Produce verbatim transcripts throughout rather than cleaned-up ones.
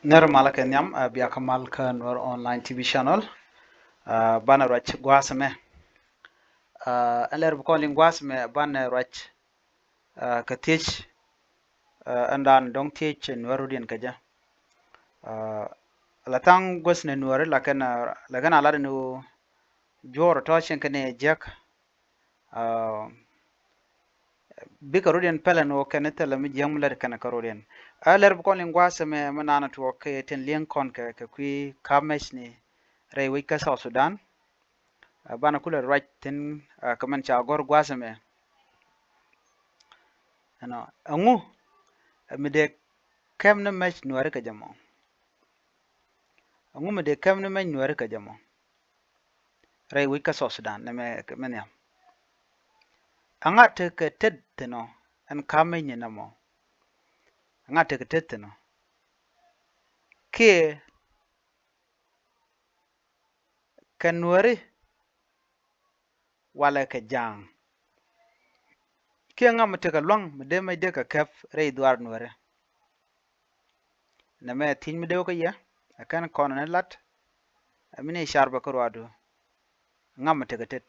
Nɛr malä kɛ nhiam, ɛ, bia kä mal kä Nuɛr Online T V channel. Ɛ, banɛ ruac gua̱a̱th ɛmɛ. Ɛ, ɛn lɛr bi kɔn liŋ gua̱a̱th ɛmɛ banɛ ruac, ɛ, kɛ thiec, ɛ, ɛn daan dɔ̱ŋ thiec Nuɛr rɔ̱diɛn kɛ jɛ. Ɛ, la tha̱a̱ŋ guäth ni Nuɛri la kɛn, ɛ, la kɛn a lat ni ɣöö juɔ̱ɔ̱r tɔ̱ cieŋ kɛn ɛ jiäk. Ɛ, bikɛ rɔ̱diɛn pɛlɛ ni ɣöö kɛn thilɛ mi jiäk mi lät kɛn kä rɔ̱diɛn. Ɛ, lɛr bi kɔn liŋ gua̱a̱th ɛmɛ mi naan tuɔɔk kɛ tin li̱eŋ kɔn kɛ, kɛ kui̱ ka̱p mɛc ni rɛy wec kä South Sudan. Ɛ, banɛ kulɛ ruac thi̱n, ɛ, kɛ mɛn ca gɔ̱r gua̱a̱th ɛmɛ. Ɛnɔ, ɛŋu, ɛ, mi dee kɛm ni mɛc Nuɛri kɛ jɛ mɔ? Ɛŋu mi dee kɛm ni mɛc Nuɛri kɛ jɛ mɔ? Rɛy wec kä South Sudan nɛmɛ kɛ mɛ nhiam. Ɛŋa tekɛ tet thi̱n ɔ ɛn ka̱p mɛc ni nɛmɔ? Ɛŋa tekɛ tet thi̱n ɔ? Kiɛ kɛ Nuɛri walɛ kɛ Ja̱a̱ŋ? Kiɛ ŋa mi tekɛ lua̱ŋ mi dee mɛc dee kɛ kɛp rɛy dhuaar Nuɛri? Nɛmɛ thiec mi dee wä kä yɛ, ɛ kɛn kɔn ni lat, ɛ mi ni car bɛ kä ruaadu. Ŋa mi tekɛ tet?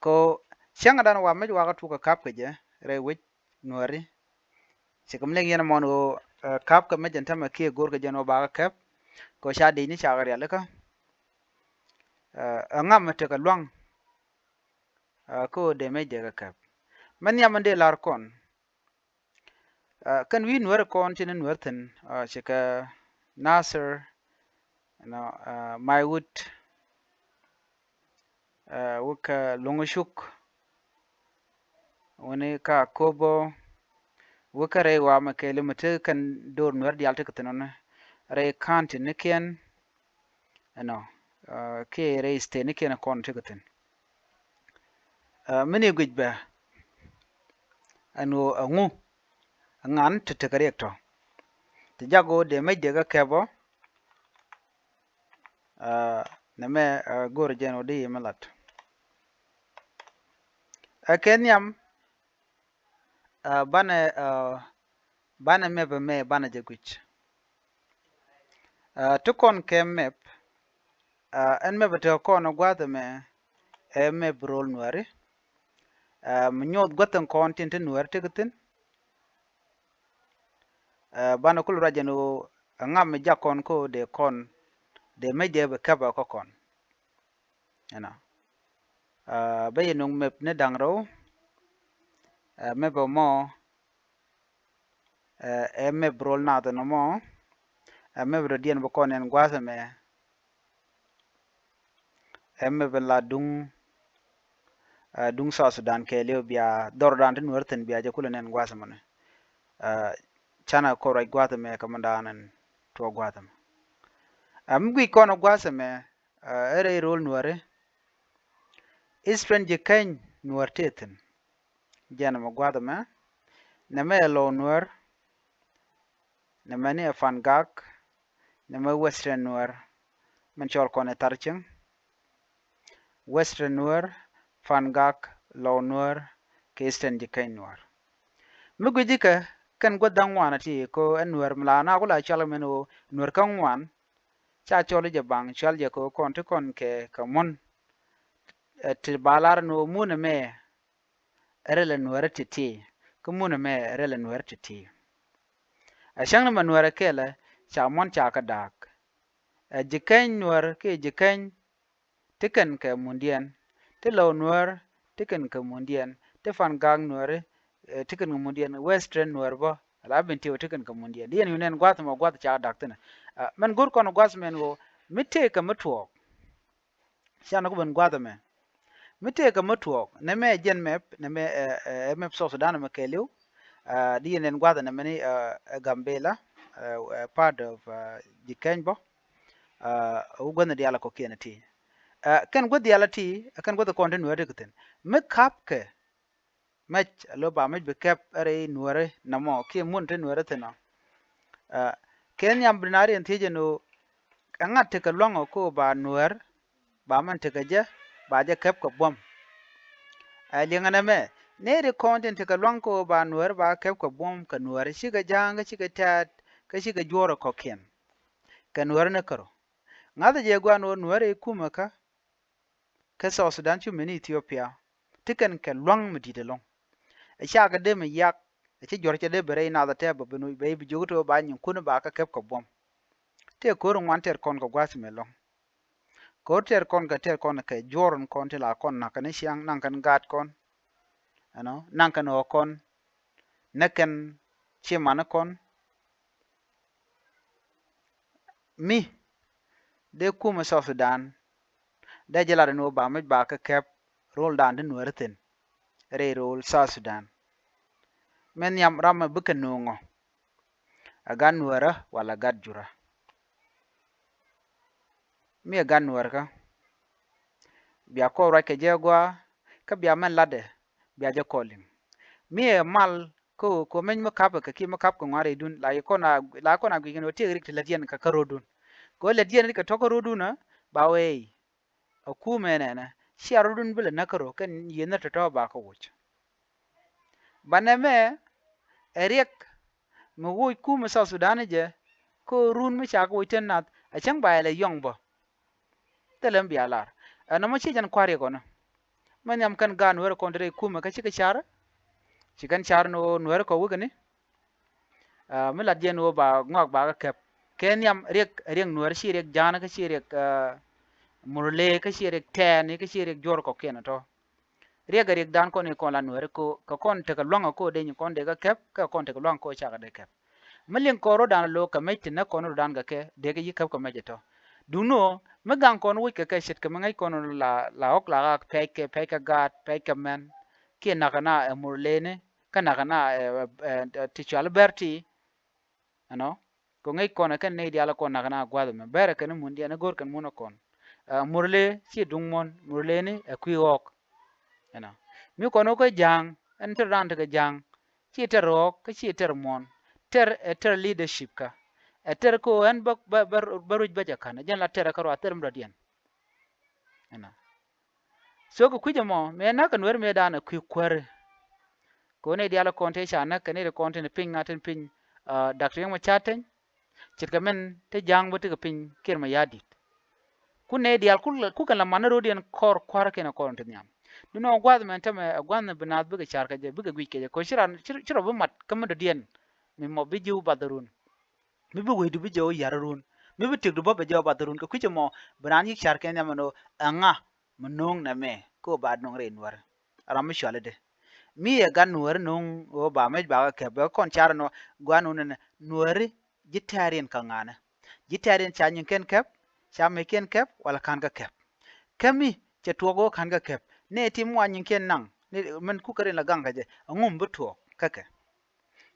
Kɛ ɣöö cäŋdan wa mɛc wakä tuɔk kɛ ka̱p kɛ jɛ rɛy wec Nuɛri. Ci kɛ mi lɛŋ yɛn ɛmɔn ɣöö, ɛ, ka̱p kɛ mɛc ɛn tämɛ kiɛ go̱r kɛ jɛ ni ɣöö bakä kɛp. Kɛ ɣöö ca dec ni cakɛ rialikä. Ɛ, ɛ ŋa mi tekɛ lua̱ŋ, ɛ, kä ɣöö dee mɛc dee kɛ kɛp? Mɛ nhiam ɛn dee la̱r kɔn. Ɛ, kɛn wi̱i̱ Nuɛri kɔn tin Nuɛri thi̱n, ɛ, ci kɛ Nasir, you know, ɛ, Maiwut, ɛ, wä kä Luŋ Cuk, wä ni kä Akobo, wä kä rɛy wa mɛ kɛɛli mi te kɛn do̱r Nuɛri diaal tekɛ thi̱n ɔni rɛy county nikiɛn, you know, ɛ, kiɛ rɛy state nikiɛn kɔn tekɛ thi̱n. Ɛ, mi ni guic bɛ ɛn ɣöö ɛŋu, ɛŋan ti tekɛ riɛk tɔ? Ti jak ɣöö dee mɛc dee kä kɛp ɔ, ɛ, nɛmɛ, ɛ, go̱o̱r jɛn ɣöö dee yɛ mi lat. Ɛ kɛ nhiam, ɛ, banɛ, ɛ, banɛ mɛp ɛmɛ banɛ jɛ guic. Ɛ, ti kɔn kɛ mɛp, ɛ, ɛn mɛp ɛ tekɛ kɔn gua̱a̱th ɛmɛ, ɛ mɛp ro̱l Nuɛri. Ɛ, mi nyuɔth gua̱th ɛn kɔn tin ti Nuɛri tekɛ thi̱n. Ɛ, banɛ kul ruac ɛn ɣöö ɛŋa mi jak kɔn kä ɣöö dee kɔn, dee mɛc dee bi kɛp ɛ kä kɔn. You know. Ɛ, bä yɛ nuŋ mɛp ni da̱ŋ rɛw. Ɛ, mɛp ɛmɔ, ɛ, ɛ mɛp ro̱l nath ɛn ɛmɔ. Ɛ mɛp rɔ̱diɛn bi kɔn ɛn gua̱a̱th ɛmɛ. Ɛ mɛp ɛn la duŋ, ɛ, duŋ South Sudan kɛɛliw bia dhɔrdan ti Nuɛri thi̱n bia jɛ kulɛ nɛn gua̱a̱th ɛmɔni. Ɛ, canɛ kɔ ruac gua̱a̱th ɛmɛ kɛ mɛn da̱a̱n ɛn tuɔɔk gua̱a̱th ɛmɛ. Ɛ, mi guic kɔn ɛ gua̱a̱th ɛmɛ, ɛ, ɛ rɛy ro̱l Nuɛri. Eastern Jikɛny Nuɛr tëë thi̱n. Jɛn ɛmɛ gua̱a̱th ɛmɛ. Nɛmɛ ɛ Lɔw Nuɛr. Nɛmɛ ni ɛ Pangak. Nɛmɛ Western Nuɛr. Min cɔl kɔn ɛ Tharcieŋ. Western Nuɛr, Pangak, Lɔw Nuɛr, kɛ Eastern Jikɛny Nuɛr. Mi guic ikɛ kɛn gua̱th da̱ŋ ŋuan ɛ ti ko ɛ Nuɛr mi la na ku la cɔal kɛ min ɣöö Nuɛr kä ŋuan. Ca cɔl i̱ jɛ baŋ cɔal jɛ kɛ ɣöö kɔn ti kɔn kɛ kɛ mun. Ɛ ti ba lar ni ɣöö mun ɛmɛ ɛ rɛl ɛ Nuɛri ti̱ti̱. Kä mun ɛmɛ ɛ rɛl ɛ Nuɛri ti̱ti̱. Ɛ cäŋ ni mɛ Nuɛri kɛɛlɛ ca muɔ̱n ca kä da̱a̱k. Ɛ Jikɛny Nuɛr kiɛ Jikɛny ti kɛn kɛ mundiɛn. Ti Lɔw Nuɛr ti kɛn kɛ mundiɛn. Ti Pangak Nuɛri, ɛ, ti kɛn kɛ mundiɛn. Western Nuɛr bä ala Bentiu ti kɛn kɛ mundiɛn. Di yɛn yu nɛn gua̱th mɔ gua̱th ca da̱k thi̱n. Ɛ, mɛn go̱r kɔn gua̱th mɛn ɣöö mi tëëkɛ mi tuɔɔk. Ca ni ku ben gua̱th ɛmɛ. Mi tëëkɛ mi tuɔɔk nɛmɛ jɛn mɛp nɛmɛ, ɛ, ɛ, mɛp South Sudan ɛmɛ kɛɛliw. Ɛ, di yɛn nɛn gua̱th nɛmɛ ni, ɛ, ɛ, Gambela, ɛ, ɛ, part of, ɛ, Jikɛny bä. Ɛ, wu gua̱th ni diaal kɔkiɛn ti. Ɛ, kɛn gua̱th diaal ti, ɛ, kɛn gua̱th kɔn ti Nuɛri ti kɛ thi̱n. Mi ka̱pkɛ mɛc a lo ba mɛc bi kɛp rɛy Nuɛri nɔmɔ kiɛ mun ti Nuɛri thi̱n ɔ. Ɛ, kɛ nhiam bi na riɛn thiec ɛn ɣöö ɛŋa tekɛ lua̱ŋ ɔ ko ba Nuɛr ba mɛn tekɛ jɛ ba jɛ kɛp kɛ buɔ̱m. Ɛ, liɛŋɛ nɛmɛ nɛy ti kɔn tin tekɛ lua̱ŋ ko ba Nuɛr ba kɛp kɛ buɔ̱m kɛ Nuɛri cikɛ ja̱a̱ŋ kä cikɛ tɛ̈t kä cikɛ juɔ̱ɔ̱r ɛ kɔ̱kiɛn. kɛ Nuäärä ni kärɔ. Ŋa̱thɛ jɛ gua̱a̱n ɣöö Nuäärä i̱ kumɛ kä kä South Sudan cu meni Ethiopia ti kɛn kɛ lua̱ŋ mi di̱i̱t ɛlɔ̱ŋ. Ɛ cakɛ dee mi yak ɛ ci juɔ̱r cɛ dee bɛ rɛy nath ɛ tɛp bɛ ben wi̱c bɛ i̱ bi jiök ti ɣöö ba nyiŋkun ba kä kɛp kɛ buɔ̱m. Tëë ko̱r ŋuan tɛr kɔn kɛ gua̱th mi ɛlɔ̱ŋ. Ko̱r tɛr kɔn kɛ tɛr kɔn kɛ juɔ̱r in kɔn ti la kɔn na̱k kɛn i̱ ciaŋ naŋ kɛn gaat kɔn. Ɛnɔ naŋ kɛn ɣɔ̱k kɔn. Näk kɛn ci mani kɔn. Mi dee kumɛ South Sudan dee jɛ lat ɛn ɣöö ba mec ba kä kɛp ro̱o̱ldan ti Nuäärä thi̱n rɛy ro̱o̱l South Sudan. Mɛ nhiam ram mɛ bikɛ nööŋɔ ɛ gat Nuäärä wala gat Jurä. Mi ɛ gat Nuäärä kä bia kɔn ruac kɛ jɛ gɔaa kä bia mɛn latdɛ bia jɛ kɔn liŋ. Mi ɛ mal kä ɣöö kɛ mec mi kapɛ kɛ kiɛ mi kap kɛ ŋuan rɛydun la kɔn a la kɔn a guic kɛn ɣöö tiek rik ti lätdiɛn kɛ kä ro̱dun. Kɛ ɣöö lätdiɛn rik kɛ tɔ̱ kä ro̱dun ɛ ba wee i̱ a kumɛ nɛnɛ cia ro̱dun bi lɛ näk kä ro̱ kɛn yiëënä tɔ̱tɔ̱ ba kä woc. Banɛ mɛ ɛ riɛk mi woc kumɛ South Sudan jɛ kä run mi ca kä woc ten nath a cäŋ ba yɛ lɛ yɔŋ bä. Thilɛ mi bia lar ɛn nɔmɔ ci jɛn kua̱r yɛ kɔnä. Mɛ nhiam kɛn gaat Nuäärä kɔn te rɛy kumɛ kä cikɛ car. Ci kɛn car ni ɣöö Nuäärä kɔ wikɛ ni. Mi lat jɛn ɣöö ba ŋɔak ba kä kɛp kɛ nhiam riɛk riɛk Nuäärä ci riɛk ja̱a̱n kä ci riɛk Murle kä ci riɛk tɛɛni kä ci riɛk juɔ̱r kɔkiɛn tɔ. Riɛk riɛk dan kɔn i̱ kɔn la Nuäärä ko kɛ kɔn tekɛ lua̱ŋ ko dee nyi kɔn dee kä kɛp kä kɔn tekɛ lua̱ŋ ko cakɛ dee kɛp. Mi liŋ kɔn ro̱dan lo̱o̱ kɛ mec ti näk kɔn ro̱dan kɛ kɛ dee kɛ yi käp kɛ mec itɔ. Duŋni ɣöö mi gaŋ kɔn wi̱c kɛ kɛ ce̱tkɛ mi ŋäc kɔn la la ɣɔ̱k la ɣak pɛc kɛ pɛc kɛ gaat pɛc kɛ mɛn. Kiɛ nakä na ɛ Murleni kä nakä na ɛ ɛ ti cual bɛr ti. Ɛnɔ kɛ ŋäc kɔn ɛ kɛn nɛy diaal kɔn nakä na gua̱th ɛmɛ bɛrɛ kɛn mun diɛn ɛ go̱r kɛn mun ɛ kɔn. Ɛ Murle ci duŋ muɔ̱n Murleni ɛ kui̱ ɣɔ̱k. Ɛnɔ mi kɔn wä kä ja̱a̱ŋ ɛn tɛr dan tekɛ ja̱a̱ŋ. Ci tɛr ɣɔ̱ɔ̱k kä ci tɛr muɔ̱ɔ̱n. Tɛr ɛ tɛr leadership kä ɛ tɛr kä ɣöö ɛn bä bä bä ruc bä jɛ ka̱n ɛ jɛn la tɛr ɛ kä ruath tɛr mi dɔ̱diɛn. Ɛnɔ so kɛ kui̱c ɛmɔ mëë näk kɛ Nuäär mëë dan ɛ kui̱ kuäri. Kɛ ɣöö nɛy diaal kɔn tëë ca näk kɛ nɛy ti kɔn tin piny ŋa̱ tin piny. Dak ti yäŋ mɛ ca teny. Ce̱tkɛ mɛn te ja̱a̱ŋ bä tekɛ piny Kiir Mayardit. Kun nɛy diaal kukɛ la man ni ro̱diɛn kɔr kua̱r kɛn ɛ kɔr ti nhiam. Duundɛ ɣöö gua̱a̱th mɛn tämɛ ɛ gua̱a̱th ni bi naath bikɛ ca̱r kɛ jɛ bikɛ guic kɛ jɛ kɛ ɣöö ci ran ci rɔ bi mat kä mi dɔ̱diɛn. Mi mɔ bi ji̱ wä bath run mi bi wecdu bi jɛ wä ya̱r run mi bi tëkdu bä bɛ jɛ wä bath run kɛ kui̱c ɛmɔ bi raan yi̱k ca̱r kɛ nhiam ɛn ɣöö ɛŋa mi no̱o̱ŋ nɛmɛ kä ɣöö ba no̱o̱ŋ rɛy Nuäärä. Ram mi cuali dee mi ɛ gat Nuäärä no̱o̱ŋ ɣöö ba mec ba kɛ kɛp bɛ kɔn car ɛn ɣöö gua̱a̱r no̱o̱ŋ nɛnɛ Nuääri. Ji̱ tɛ̈riɛn kä ŋa̱nä ji̱ tɛ̈riɛn ca nyiŋkiɛn kɛp ca meckiɛn kɛp wala ka̱n kä kɛp. Kämi cɛ tuɔɔk ɣöö ka̱n kä kɛp nɛ ti mi wa nyiŋkiɛn naŋ ni mɛn kukɛ rin la gaŋ kä jɛ ɛŋu mi bi tuɔɔk kä kɛ.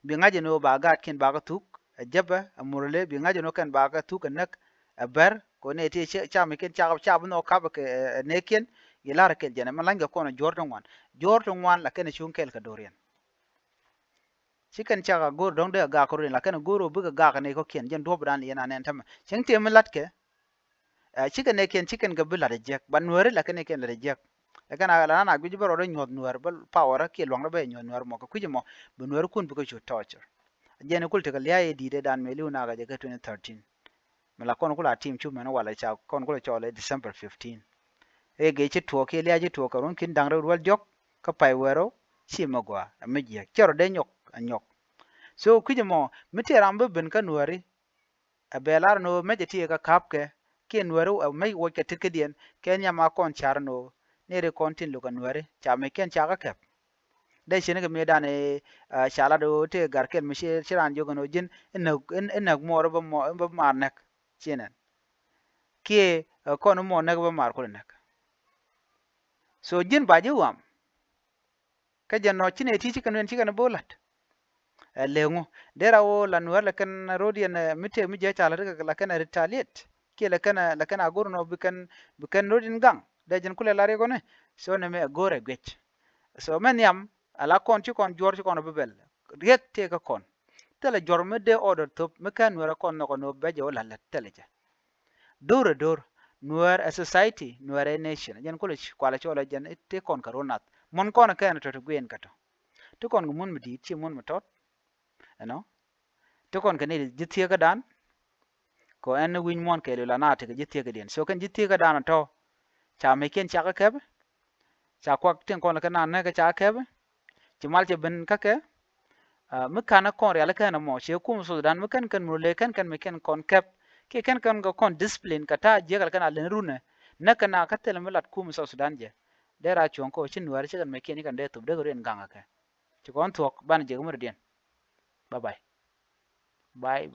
Bi ŋa̱c ɛn ɣöö ba gaatkiɛn ba kä thuk ɛ jäpɛ ɛ Murle bi ŋa̱c ɛn ɣöö kɛn ba kä thuk ɛ näk ɛ bär kɛ ɣöö nɛ ti ca meckiɛn ca bi nhɔk kap kɛ ɛ nɛɛkiɛn. Yi la̱r kɛl jɛn ɛmɛ la̱nykɛ kɔn ɛ juɔ̱ɔ̱r ti ŋuan juɔ̱ɔ̱r ti ŋuan la kɛn ɛ cuŋ kɛl kɛ do̱riɛn. Ci kɛn cak a go̱o̱r dɔ̱ŋ dee a gak kɛ run la kɛn a go̱o̱r ɔ bikɛ gak ni kɔ̱kiɛn jɛn duɔ̱p dan liɛn anɛn tämɛ cäŋ tëë mi la̱tkɛ. Ɛ cikɛ nɛɛkiɛn cikɛn kɛ bi la̱t a jiäk ba Nuääri la kɛn nɛɛkiɛn la̱t a jiäk. Ɛ kɛn a la nan a guic bä rɔɔdɛ nyuɔ̱th Nuäär bä power kiɛ luaŋdɛ bä nyuɔ̱th Nuäär mɔ kɛ kui̱c ɛmɔ bi Nuääri kun bikɛ cu torture. Jɛn kul tekɛ lia̱a̱ i̱ di̱i̱t ɛ dan mëë li̱w nakä jɛ kɛ twenty thirteen. Mi la kɔn kula tim cu mɛn walɛ ca kɔn kula cɔl i̱ December fifteen. Ëë gee ci tuɔɔk kiɛ lia̱a̱ ci tuɔɔk kɛ run kin da̱ŋ rɛw ruɔl diɔ̱k. Kä pay wɛɛr ɔ ci mi gɔaa ɛ mi jiäk cɛ rɔ dee nyɔk ɛ nyɔk. So kui̱c ɛmɔ mi tëë ram bi ben kä Nuääri. Ɛ bɛ lar ɛn ɣöö mecɛ ti ɛ kä ka̱pkɛ kiɛ Nuääri ɛ mec wuɔckɛ tetkädiɛn kɛ nhiam a kɔn car ɛn ɣöö nɛy ri kɔn tin lo̱k ɛ Nuääri ca meckiɛn ca kä kɛp. Dee cieŋ kɛ mëëdan i̱ ca lat ɣöö tëë gar kɛl mi ci raan jiök ɛn ɣöö ji̱n inäk muɔɔr bä maar näk. Ciɛ nɛn kiɛ kɔn muɔɔr näk bä maar kulɛ näk. So ji̱n ba ji̱ ɣɔam. Kä jɛ nɔ ci nɛ ti ci kɛn wien ci kɛn bo̱o̱ la̱t. Ɛ leŋu dee ra woo la Nuäär la kɛn ro̱diɛn mi tëë mi jiɛ ca la̱t kɛ la kɛn a retaliate kiɛ la kɛn a la kɛn a go̱r nɔ bi kɛn bi kɛn ro̱diɛn gaŋ. Dee jɛn kulɛ la riɛk ɣöni. So nɛ mɛ ɛ go̱r ɛ guic. So mɛ nhiam a la kɔn ci kɔn juɔ̱ɔ̱r ci kɔn bi bɛl riɛk tëë kä kɔn. Thilɛ juɔ̱r mi dee order thop mi kɛn Nuäär ɛ kɔn nhɔk ɛ nɔ bɛ jɛ wä la̱t lät thilɛ jɛ. Do̱r ɛ do̱r Nuäär ɛ society Nuäär ɛ nation jɛn kulɛ kualɛ cɔl ɛ jɛn ti kɔn kɛ run nath. Mun kɔn kɛn tɔt ti guiɛn kɛ tɔ ti kɔn kɛ mun mi di̱i̱t ci mun mi tɔt. Ɛnɔ ti kɔn kɛ ni ji̱ thieekädan. Kɛ ɣöö ɛn wi̱ny muɔ̱ɔ̱n kɛɛliw la na tekɛ ji̱ thieekädiɛn. So kɛn ji̱ thieekä dan tɔ̱ ca meckiɛn cakɛ kɛpɛ. Ca kuak tin kɔn kɛ na näk kɛ ca kɛpɛ. Ci mal cɛ ben kä kɛ. Mi ka̱n kɔn rial kɛn ɛmɔ cɛ kumɛ South Sudan mi kɛn kɛn murle kɛn kɛn meckiɛn kɔn kɛp. Kiɛ kɛn kɛn kɛ kɔn discipline kɛ ta̱a̱ jiäk kɛ kɛn a len runɛ. Näk kɛ na kä thilɛ mi lat kumɛ South Sudan jɛ. Dee ra cuɔ̱ŋ kɛ ɣöö ci Nuäär ci kɛn meckiɛn ci kɛn dee thop dee kɛ riɛn gaŋ kɛ kɛ. Ci kɔn thuɔ̱k banɛ jɛ kɛ murdiɛn. Bye bye. Bye.